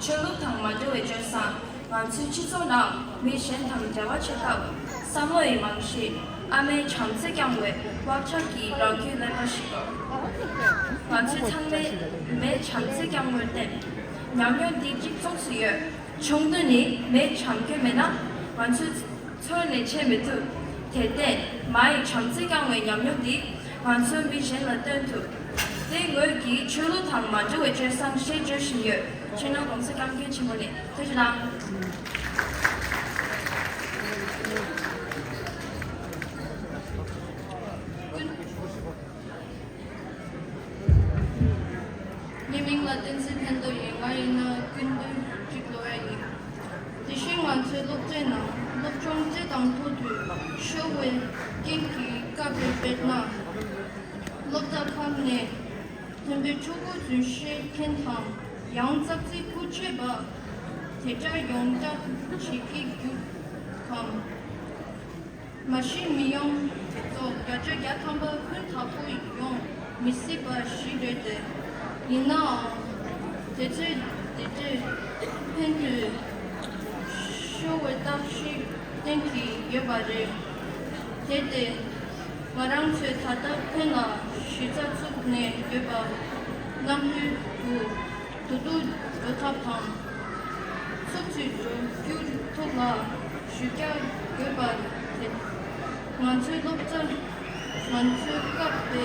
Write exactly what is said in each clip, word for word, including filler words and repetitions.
ཆོས་ལུགས་དང་མ་འབྲེལ་བའི་སྤྱོད་བཟང་། ང་ཚོའི་སྤྱི་ཚོགས་ནང་མི་གཞན་དང་འབྲེལ་བ་བྱེད་སྐབས་བསམ་བློ་ཡི་རྨང་གཞི། ཨ་མའི་བྱམས་བརྩེ་བསྐྱངས་པའི་བག་ཆགས་ཀྱིས་རང་རྒྱུད་བརླན་པ་ཞིག་དགོས། ང་ཚོས་ཚང་མས་མའི་བྱམས་བརྩེ་བསྐྱངས་པར་བརྟེན། ཉམས་མྱོང་འདི་གཅིག་མཚུངས་སུ་ཡོད། ཆུང་དུས་ནས་མའི་བྱམས་སྐྱོང་མེད་ན། ང་ཚོས་ཚོར་སྣང་བྱེད་མི་ཐུབ། དེར་བརྟེན། མ་ཡི་བྱམས་བརྩེ་བསྐྱངས་པའི་ཉམས་མྱོང་འདི་ང་ཚོས་མི་གཞན་ལ་སྟོན་ཐུབ། དེ་ངོས་ཀྱིས་ཆོས་ལུགས་དང་མ་འབྲེལ་བའི་སྤྱོད་བཟང་ཞེས་བརྗོད་བཞིན་ཡོད། ཆོས་ནོར་༸གོང་ས་༸སྐྱབས་མགོན་ཆེན་པོ་ནས་ཐུགས་རྗེ་གནང་། ངའི་མིང་ལ་བསྟན་འཛིན་ཕན་ཐོགས་ཡིན། ང་ཡིན་ན་ཀུན་འདུས་གཅིག་ལོ་ཡ་ཡིན། དེ་བཞིན་ང་ཚོའི་སློབ་གྲྭའི་ནང་སློབ་སྦྱོང་རྩེ་དང་མཐོ་དུས་ཤོར་བའི་རྐྱེན་གྱིས་བཀག་པའི་དཔེར་ན། སློབ་གྲྭ་ཁག་ནས་ཐོན་པའི་ཕྲུ་གུ་རྫུན་བཤད་མཁན་དང་ཡང་ཙག་ཙིག་བུ་སྤྱོད་པ་དེ་འདྲ་ཡོངས་གྲགས་བྱེད་ཀྱི་རྒྱུ་གམ། མ་གཞི་མི་ཡོངས་རྫོགས་བརྒྱ་ཆ་བརྒྱ་ཐམ་པ་ཀུན་དག་པོ་ཡོང་མི་སྲིད་པ་ཞིག་རེད་དེ། ཡིན་ནའང་དེ་ཚོས་དེ་འདྲའི་ཕན་ཐོགས་ཤོར་བའི་རྟགས་ཤིག་བསྟན་གྱི་ཡོད་པ་རེད། དེ་སྟེ། ང་རང་ཚོས་ད་ལྟ་ཕན་ལ་གཞི་རྩ་བཙུགས་ནས་ཡོད་པ་རྣམས་ལྷོད་དུ་དུ་དུ་འགྲོ་ཐབས་དང་། ཚུགས་ཚུད་འགྲོ་རྒྱུར་ཐུགས་ལ་ཞུ་རྒྱག་དགོས་པ་རེད། ང་ཚོའི་སློབ་གྲྭ་ང་ཚོའི་སྐབས་དེ་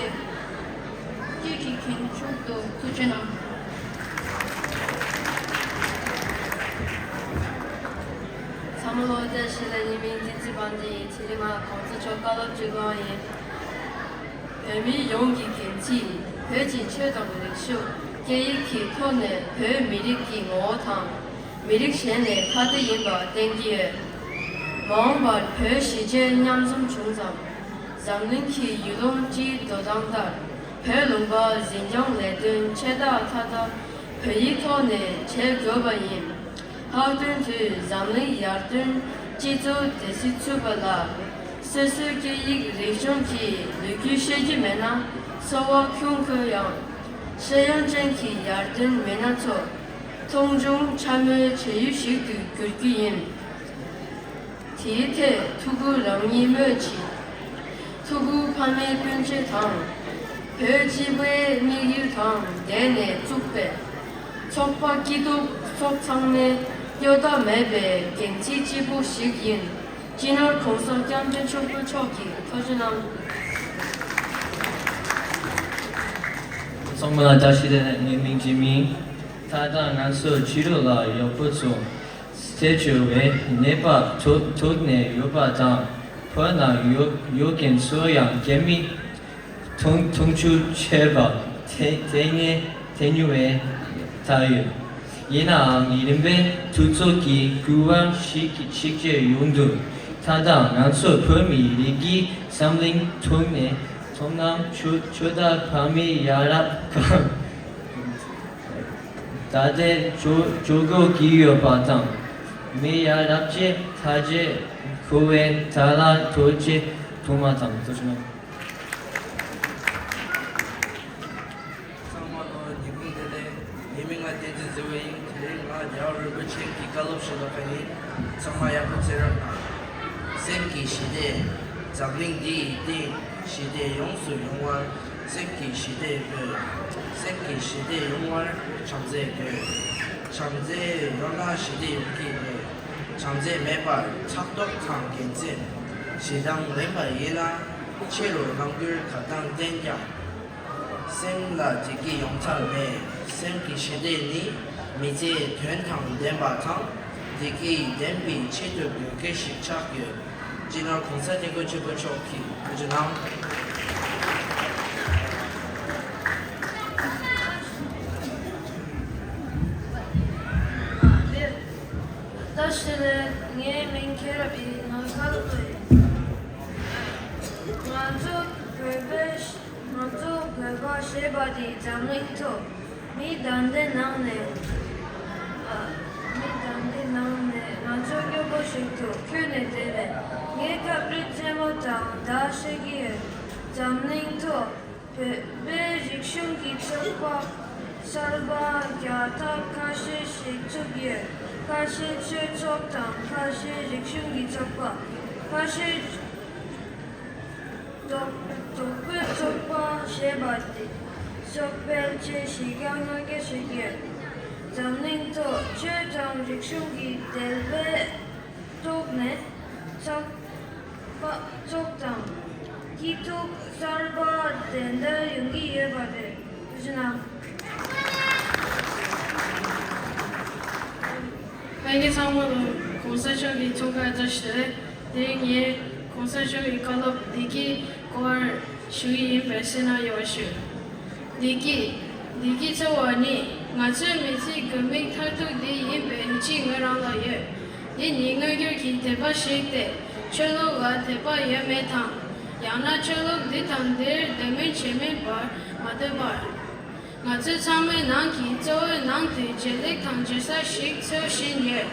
སྐྱེས་ཀྱི་མཁན་མཆོག་ཏུ་ཐུགས་རྗེ་གནང་། ཚང་མ་ལོ་བདེ་ཞིག་ལ། ངའི་མིང་བསྟན་འཛིན་དཔལ་ལྡན་ཡིན། དེ་རིང་ང་གོང་ས་མཆོག་བཀའ་སློབ་ཅིག་གནང་ཡིན། བོད་མི་ཡོངས་ཀྱི་འགན་འཁྲི། བོད་ཀྱི་ཆོས་དང་རིག་གཞུང་། སྐད་ཡིག་གི་ཐོག་ནས་བོད་མི་རིགས་ཀྱི་ངོ་བོ་དང་། མི་རིགས་གཞན་ལས་ཐ་དད་ཡིན་པ་བསྟན་གྱི་ཡོད། མ་འོངས་པར་བོད་གཞིས་བྱེས་མཉམ་འཛོམས་བྱུང་ཙང་། འཛམ་གླིང་གི་ཡུལ་ལུང་སྤྱིའི་འགྲོ་སྟངས་ལྟར། བོད་ལུང་པ་འཛིན་སྐྱོང་ལས་དོན་ཆེ་ཕྲ་མཐའ་དག་བོད་ཡིག་ཐོག་ནས་བྱེད་དགོས་པ་ཡིན། ལྷག་དོན་དུ་འཛམ་གླིང་ཡར་ཐོན་སྤྱི་ཚོགས་དེ་སྲིད་ཚུད་པ་ལ། སོ་སོའི་སྐད་ཡིག་རིག་གཞུང་གི་ལོ་རྒྱུས་ཤེས་ཀྱི་མེད་ན་གསོ་བ་ཁྱོན་ཁོ་ཡང་། ཤེས་ཡོན་ཅན་གྱི་ཡར་ཐོན་མི་སྣ་ཚོ་མཐོང་ཆུང་འཕྱ་སྨོད་བྱེད་ཡུལ་ཞིག་ཏུ་འགྱུར་རྒྱུ་ཡིན། དེའི་ཐད་ཐུགས་ཁུར་རང་ཉིད་སྨོས་ཅི། ཐུགས་ཁུར་ཕ་མའི་སྤུན་མཆེད་དང་། བོད་སྤྱི་པའི་དམིགས་ཡུལ་དང་ལྡན་ནས་བཙུགས་པའི་ཚོགས་པ་སྐྱིད་སྡུག་སོགས་ཚང་མའི་གཡོལ་ཐབས་མེད་པའི་འགན་འཁྲི་ལྕི་པོ་ཞིག་ཡིན། སྤྱི་ནོར་༸གོང་ས་༸སྐྱབས་མགོན་ཆེན་པོ་མཆོག་གིས་ཐུགས་རྗེ་གནང་། ཚང་མ་ལ་བཀྲ་ཤིས་བདེ་ལེགས། ངའི་མིང་ཇི་མི་ཡིན། ད་ལྟ་ང་ཚོ་ཕྱི་རོལ་ལ་ཡོད་པ་ཚོ་སེ་བྱོ་བའི་ནད་པ་ཐུག་ཐུག་ནས་ཡོད་པ་དང་། བོད་ནང་ཡོད་ཡོད་མཁན་ཚོ་ཡང་རྒྱ་མི་མཐོང་མཐོང་ཆུང་བྱས་པ་དེ་དེ་ངས་དེ་ཉུང་བས་ད་ཡོད། ཡིན་ནའང་རིམ་པས་དུས་ཚོད་ཀྱི་འགྱུར་བ་ཞིག་ཞིག་བྱས་ཡོང་དུས། ད་ལྟ་ང་ཚོ་བོད་མི་རིགས་ཀྱི་བསམ་བློའི་ཐོག་ནས་མཐོང་སྣང་ཆུ་ཆུ་དང་བག་མེད་ཡ་རབས་གང་། ད་ལྟའི་ཇོ་ཇོ་གོ་གི་ཡོད་པ་དང་། མི་ཡ་རབས་ཅེས་ཐ་ཇེ་ཁུ་བའི་ད་ལ་ཐོ་ཅེ་ཐུ་མ་དང་ཐུ་ཆུ། ཚང་མ་ལོ་ཉིས་ཀུན་དེ་ལས་ཉི་མི་ང་བསྟན་འཛིན་ཟེར་བ་ཡིན། དེ་རིང་ང་རྒྱལ་བ་རིན་པོ་ཆེ་གི་བཀའ་སློབ་ཞུ་ལ་ཁ་ཡིན། ཚང་མ་ཡག་པོ་ཚེ་རབས་དང་། སེམས་ཀྱི་ཞི་བདེ། འཛམ་གླིང་འདི་ཡི་སྟེང་ཞི་བདེ་ཡོངས་སུ་ཡོང་བར། སེམས་ཀྱི་ཞི་བདེ་དགོས། སེམས་ཀྱི་ཞི་བདེ་ཡོང་བར་བྱམས་བརྩེ་དགོས། བྱམས་བརྩེ་ཡོད་ན་ཞི་བདེ་ཡོང་གི་རེད། བྱམས་བརྩེ་མེད་པར་ཕྲག་དོག་དང་འགལ་རྩོད་ཞེ་སྡང་ལེན་པ་ཡིན་ན། ཕྱི་རུ་རྣམ་འགྱུར་ག་ཙམ་བསྟན་ཀྱང་། སེམས་ལ་བདེ་སྐྱིད་ཡོང་ཐབས་མེད། སེམས་ཀྱི་ཞི་བདེ་ནི་མི་ཚེའི་དོན་དང་ལྡན་པ་དང་། བདེ་སྐྱིད་ལྡན་པའི་ཆེད་དུ་དགོས་གལ་ཞིག་ཆགས་ཡོད། སྤྱི་ནོར་གོང་ས་སྐྱབས་མགོན་ཆེན་པོ་མཆོག་གིས་ཐུགས་རྗེ་གནང་། བཀྲ་ཤིས་བདེ་ལེགས། ངའི་མིང་མཁྱེན་རབ་ཡིན། ང་ཁ་ལོ་ཡིན། ང་ཚོ་བོད་པའི་ང་ཚོ་བོད་པ་ཞེས་པ་དེ་འཛམ་གླིང་ཐོག་མི་གདན་འདྲེན་གནང་ནས། ཨ། མི་གདན་འདྲེན་གནང་ནས་ང་ཚོ་སྐྱོ་པོ་ཞིག་ཏུ་ཁྱོན་ནས་བསྡད་པས། ངས་སྐབས་རེ་རྩེད་མོ་དང་བརྡ་བཤད་ཀྱི་ཡོད། འཛམ་གླིང་ཐོག་བོད་པའི་རིག་གཞུང་གི་ཚོགས་པ་ གསར་པ་བརྒྱ་ཐམ་ཁ་ཤས་ཤིག་བཙུགས་ཡོད། ཁ་ཤས་ཆོས་ཚོགས་དང་ཁ་ཤས་རིག་གཞུང་གི་ཚོགས་པ། ཁ་ཤས་རྡོག་རྡོག་པོའི་ཚོགས་པ་ཞེས་པ་དེ་གསོ་སྤེལ་ཆེད་གཞི་རྒྱ་གནང་སྐྱོང་ཞུ་རྒྱུ། འཛམ་གླིང་ཐོག་ཆོས་དང་རིག་གཞུང་གི་དད་པའི་ཐོག་ནས་ཚོགས་པ་ཚོགས་དང་སྐྱིད་སྡུག་གསར་པ་དེ་འདྲ་ཡོང་གི་ཡོད་པ་རེད། ཐུགས་རྗེ་གནང་། ལྷན་རྒྱས་ཚང་མ་ལ་གོང་ས་མཆོག་གི་འཁྲུངས་སྐར་བཀྲ་ཤིས་བདེ་ལེགས། དེ་རིང་ངས་གོང་ས་མཆོག་གི་བཀའ་སློབ་བདེ་སྐྱིད་སྐོར་ཞུ་གི་ཡིན་པས་གསན་གནང་ཡོད་ཞུ། བདེ་སྐྱིད། བདེ་སྐྱིད་ཟེར་བ་ནི་ང་ཚོའི་མི་ཚེའི་དགོས་དམིགས་མཐར་ཐུག་དེ་ཡིན་པའི་ཡིད་ཆེས་ངོས་རང་ལ་ཡོད། འདི་ནི་མངོན་གྱུར་གྱི་དད་པ་ཞིག་སྟེ། ཆོས་ལུགས་ལ་དད་པ་ཡོད་མེད་དང་། ཡང་ན་ཆོས་ལུགས་འདི་དང་འདིར་དད་མོས་བྱེད་མིན་པར་མ་ལྟོས་པར། ང་ཚོ་ཚང་མའི་ནང་གི་གཙོ་བོའི་ནང་དུ་བརྗེ་ལེགས་དང་བརྗེ་ས་ཞིག་འཚོལ་བཞིན་ཡོད།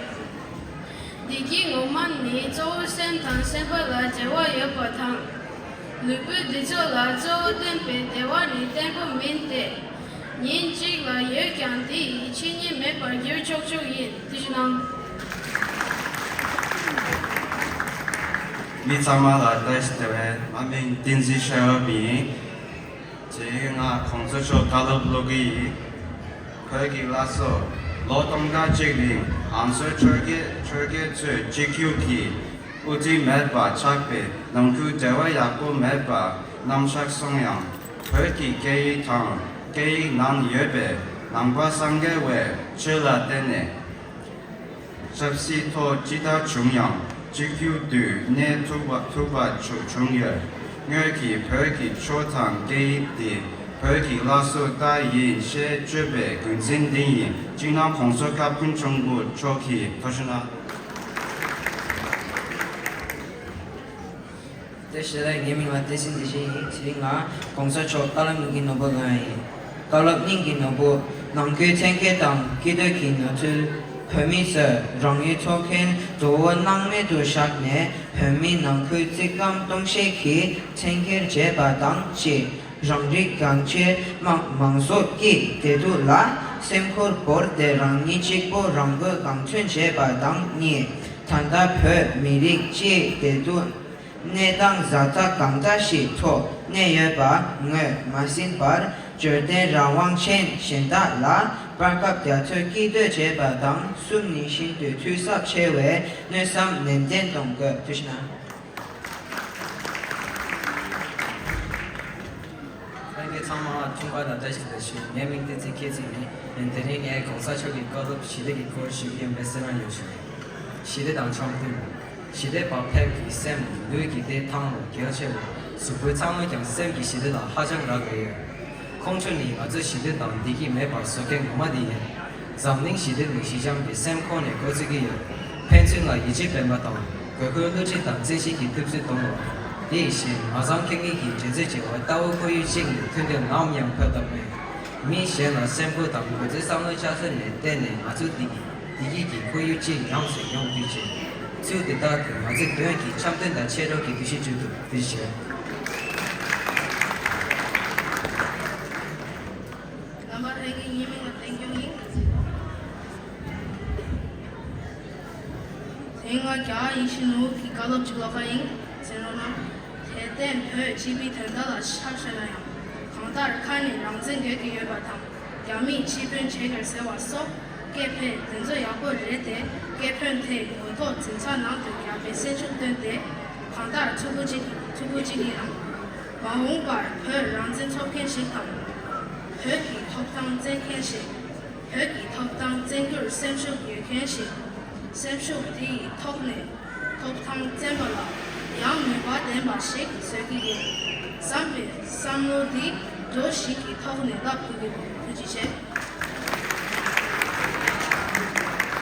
བདེ་སྐྱིད་ངོ་མ་ནི་གཙོ་བོ་སེམས་དང་སེམས་པ་ལ་འབྲེལ་བ་ཡོད་པ་དང་། ལུས་པོའི་འདུ་ཚོགས་ལ་གཙོ་བོ་བརྟེན་པའི་བདེ་བ་ནི་བརྟན་པོ་མིན་ཏེ། ཉིན་གཅིག་ལ་ཡོད་ཀྱང་དེ་ཡི་ཕྱི་ཉིན་མེད་པར་འགྱུར་ཆོག་ཆོག་ཡིན། ཐུགས་རྗེ་གནང་། མི་ཚང་མ་ལ་བཀྲ་ཤིས་བདེ་ལེགས། ང་མིང་བསྟན་འཛིན་ཤེས་རབ་ཡིན། དེ་རིང་ང་གོང་ས་མཆོག་བཀའ་སློབ་ཀློག་གི་ཡིན། བོད་ཀྱི་བླ་སྲོག། ལོ་སྟོང་ཕྲག་གཅིག་རིང་ང་ཚོའི་ཆོས་རྒྱལ་ཆོས་རྒྱལ་ཚོས་གཅིག་གྱུར་གྱི་དབུ་ཁྲིད་མེད་པ་ཆགས་པའི་ནང་ཁུལ་འབྲེལ་བ་ཡག་པོ་མེད་པ་རྣམ་གཞག་སོང་ཡང་། བོད་ཀྱི་སྐད་ཡིག་དང་སྐད་ཡིག་ནང་ཡོད་པའི་ནང་པ་སངས་རྒྱས་པའི་ཆོས་ལ་བརྟེན་ནས། ཆབ་སྲིད་ཐོག་ཅི་ལྟར་བྱུང་ཡང་གཅིག་གྱུར་དུ་གནས་ཐུབ་པ་ཐུབ་པ་བྱུང་བྱུང་ཡོད། ངོས་ཀྱིས་བོད་ཀྱི་ཆོས་དང་སྐད་ཡིག་དེ་བོད་ཀྱི་བླ་སྲོག་ལྟར་ཡིན་ཞེས་བརྗོད་པའི་རྒྱུ་མཚན་འདི་ཡིན། སྤྱིར་ན་གོང་ས་སྐྱབས་མགོན་ཆེན་པོ་མཆོག་གིས། ཐུགས་རྗེ་གནང་། བཀྲ་ཤིས་བདེ་ལེགས། ངའི་མིང་ལ་བསྟན་འཛིན་བདེ་ཆེན་ཡིན། དེ་རིང་ང་གོང་ས་མཆོག་བཀའ་སློབ་གླིང་གི་ནོར་བུ་ལ་ཡིན། བཀའ་སློབ་གླིང་གི་ནོར་བུ། ནང་ཁུལ་འཐེན་འཁྱེར་དང་སྐྱིད་སྡུག་གི་གནས་ཚུལ། བོད་མི་ཚོས་རང་ཡུལ་འཚོལ་མཁན་གཙོ་བོ་སྣང་མེད་དུ་བཞག་ནས། བོད་མི་ནང་ཁུལ་བརྩེ་སྐོམ་གཏོང་ཤེས་ཀྱི་འཐེན་འཁྱེར་བྱས་པ་དང་གཅིག་རང་རིགས་གངས་ཅན་དམངས་མང་ཚོགས་ཀྱི་བདེ་སྡུག་ལ་སེམས་ཁུར་བོར་ཏེ་རང་ཉིད་གཅིག་པོ་རང་མགོ་རང་ཐོན་བྱས་པ་དང་གཉིས། ད་ལྟ་བོད་མི་རིགས་སྤྱིའི་བདེ་སྡུག་གནས་སྟངས་ཛ་དྲག་གང་འདྲ་ཞིག་ཐོག་གནས་ཡོད་པ་ངོས་མ་ཟིན་པར། འབྱོར་ལྡན་རང་དབང་ཅན་གཞན་དག་ལ་བར་སྐབས་རྒྱ་མཚོས་སྐྱིད་འདོད་བྱེད་པ་དང་གསུམ་ནི་ཤིན་ཏུ་འཐུས་ཚབས་ཆེ་བའི་མནོ་བསམ་ནན་ཏན་གཏོང་དགོས། ཐུགས་རྗེ་གནང་། ལྷན་རྒྱས་ཚང་མ་འཁྲུངས་སྐར་དང་བཀྲ་ཤིས་བདེ་ལེགས་ཞུ། ངའི་མིང་བསྟན་འཛིན་མཁྱེན་བརྩེ་ཡིན། དེ་རིང་ངས་གོང་ས་མཆོག་གི་བཀའ་སློབ་ཞི་བདེ་ཡི་སྐོར་ཞུ་གི་ཡིན་པས་གསན་གནང་ཡོད་ཞུ། ཞི་བདེ་དང་འཆམ་མཐུན། ཞི་བདེ་བག་ཕེབས་ཀྱི་སེམས་ནི་ལུས་ཀྱི་བདེ་ཐང་ལ་གལ་ཆེ་བས། གཟུགས་པོ་ཚང་མས་ཀྱང་སེམས་ཀྱི་ཞི་བདེ་ལ་ཧ་ཅང་རག་ལས་ཡོད། ཁོང་ཚོ་ནི་ང་ཚོའི་ཞི་བདེ་དང་བདེ་སྐྱིད་མེད་པར་བཟོ་མཁན་ངོ་མ་དེ་ཡིན། འཛམ་གླིང་ཞི་བདེ་ནི་ཞི་འཇམ་གྱི་སེམས་ཁོང་ནས་འགོ་བཙུགས་ཀྱི་ཡོད། ཕན་ཚུན་ལ་ཡིད་ཆེས་སྤེལ་མ་དང་། དགོས་མཁོའི་བསླུ་བྲིད་དང་བཙན་ཤེད་ཀྱི་ཐུབ་ཚོད་གཏོང་བ། དེ་བཞིན་མ་བཟང་ཁེ་ངེས་ཀྱི་འགྲན་རྩོད་བྱེད་པ་ལྟ་བུ་ཁོར་ཡུག་གཅིག་ནས་མཐུན་སྒྲིལ་ནམ་ཡང་ཕབ་ཐབས་མེད། མི་གཞན་ལ་སེམས་ཁུར་དང་དགོས་ཚུལ་བསམ་བློ་བཅའ་སྲོལ་ནས་བརྟེན་ནས་ང་ཚོ་འདི་གི་བདེ་སྐྱིད་ཀྱི་ཁོར་ཡུག་ཅིག་ཉམས་སུ་མྱོང་ཐུབ་ཅིང་། ཚུལ་དེ་ལྟར་དུ་ང་ཚོའི་དོན་གྱི་འཆམ་མཐུན་དང་མཆེད་གྲོགས་ཀྱི་འདུ་ཤེས་བསྐྲུན་ཐུབ། དེ་བཞིན། རྣམ་པ་ལྷན་རྒྱས། ངའི་མིང་ལ་བསྟན་སྐྱོང་ཡིན། དེ་སྔ་རྒྱལ་བ་ཡིད་བཞིན་ནོར་བུ་གི་བཀའ་སློབ་ཅིག་ཀློག་ག་ཡིན། གསན་རོགས་གནང་། དེར་བརྟེན་བོད་སྤྱི་པའི་དོན་དག་ལ་ཆ་བཞག་ན་ཡང་། གང་ལྟར་ཁ་ནས་རང་བཙན་དགོས་ཀྱི་ཡོད་པ་དང་། རྒྱ་མིས་ཕྱིར་འབུད་བྱེད་ཀྱི་རེད་ཟེར་བ་སོགས་སྐད་འཕེལ་དེ་ཚོ་ཡག་པོ་རེད་དེ། སྐད་འཕེལ་དེ་ངོ་ཐོག་འཛིན་གྲྭ་ནང་དུ་རྒྱ་བོད་སེམས་ཤུགས་བཏོན་ཏེ། གང་ལྟར་ཕྲུ་གུ་གཅིག་ཕྲུ་གུ་གཅིག་ཡིན་ནའང་། མ་འོངས་པར་བོད་རང་བཙན་འཚོལ་མཁན་ཞིག་དང་། བོད་ཀྱི་ཐོབ་ཐང་བཙན་མཁན་ཞིག་བོད་ཀྱི་ཐོབ་ཐང་བཙན་རྒྱུར་སེམས་ཤུགས་ཡོད་མཁན་ཞིག་སེམས་ཤུགས་དེ་ཡི་ཐོག་ནས་ཐོབ་ཐང་བཙན་པ་ལ་ཡང་ནུས་པ་ལྡན་པ་ཞིག་བཟོ་གི་ཡིན་བསམ་པའི་བསམ་བློ་འདི་འགྲོ་ཞིག་གི་ཐོག་ནས་བསླབ་དགོས་ཀྱི་འདུག་ཐུགས་རྗེ་ཆེ།